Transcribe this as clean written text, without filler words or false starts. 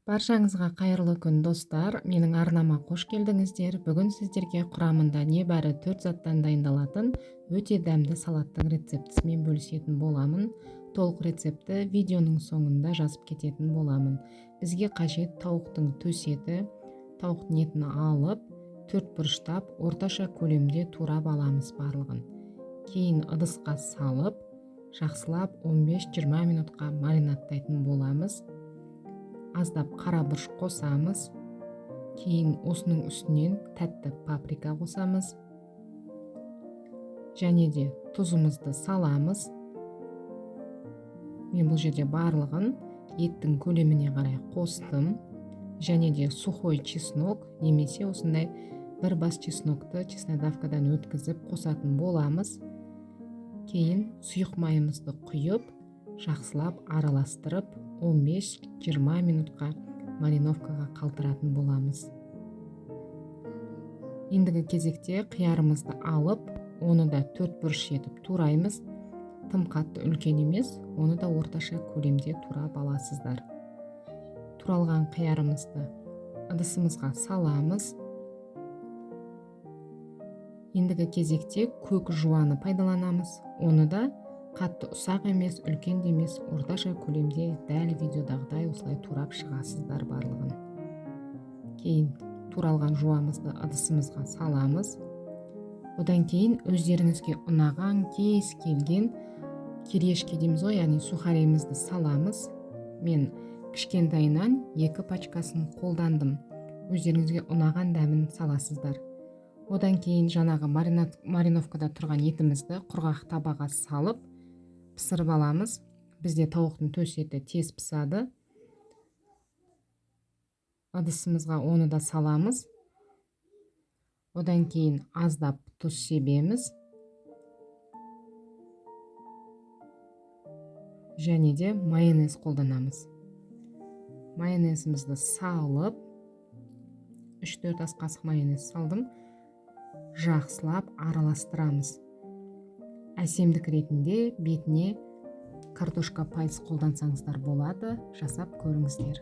Баршаңызға қайырлы күн, достар! Менің арнама қош келдіңіздер. Бүгін сіздерге құрамында небәрі 4 заттан дайындалатын өте дәмді салаттың рецептісімен бөлісетін боламын. Толық рецептті видеоның соңында жазып кететін боламын. Бізге қажет тауықтың төс еті. Тауықтың етін алып, төрт бұрыштап орташа көлемде турап аламыз барлығын. Кейін ыдысқа салып, жақсылап 15-20 минутқа маринадтайтын боламыз. Аздап қара бұрыш қосамыз. Кейін осының үстінен тәтті паприка қосамыз. Және де тұзымызды саламыз. Мен бұл жерде барлығын еттің көлеміне қарай қостым. Және де сухой чеснок немесе осындай бір бас чеснокты чеснодавкадан өткізіп қосатын боламыз. Кейін сұйық майымызды құйып, жақсылап араластырып, 15-20 минутқа мариновкаға қалдыратын боламыз. Ендігі кезекте қиярымызды алып, оны да төрт бұрыш етіп тураймыз. Тым қатты үлкен емес, оны да орташа көлемде турап аласыздар. Туралған қиярымызды ыдысымызға саламыз. Ендігі кезекте көк жуаны пайдаланамыз. Оны да қатты ұсақ емес, үлкен де емес, орташа көлемде дәл видеодағыдай осылай турап шығасыздар барлығын. Кейін туралған жуамызды ыдысымызға саламыз. Одан кейін өздеріңізге ұнаған кез келген кириешки дейміз ғой, яғни сухарімізді саламыз. Мен кішкентайынан 2 пачкасын қолдандым. Өздеріңізге ұнаған дәмін саласыздар. Одан кейін жаңағы мариновкада тұрған етімізді құрғақ табаға салып пісіріп аламыз. Бізде тауықтың төс еті тез пысады. Ыдысымызға оны да саламыз. Одан кейін аздап тұз себеміз. Және де майонез қолданамыз. Майонезімізді салып, 3-4 ас қасық майонез салдым. Жақсылап араластырамыз. Әсемдік ретінде бетіне картошка пайыз қолдансаңыздар болады, жасап көріңіздер.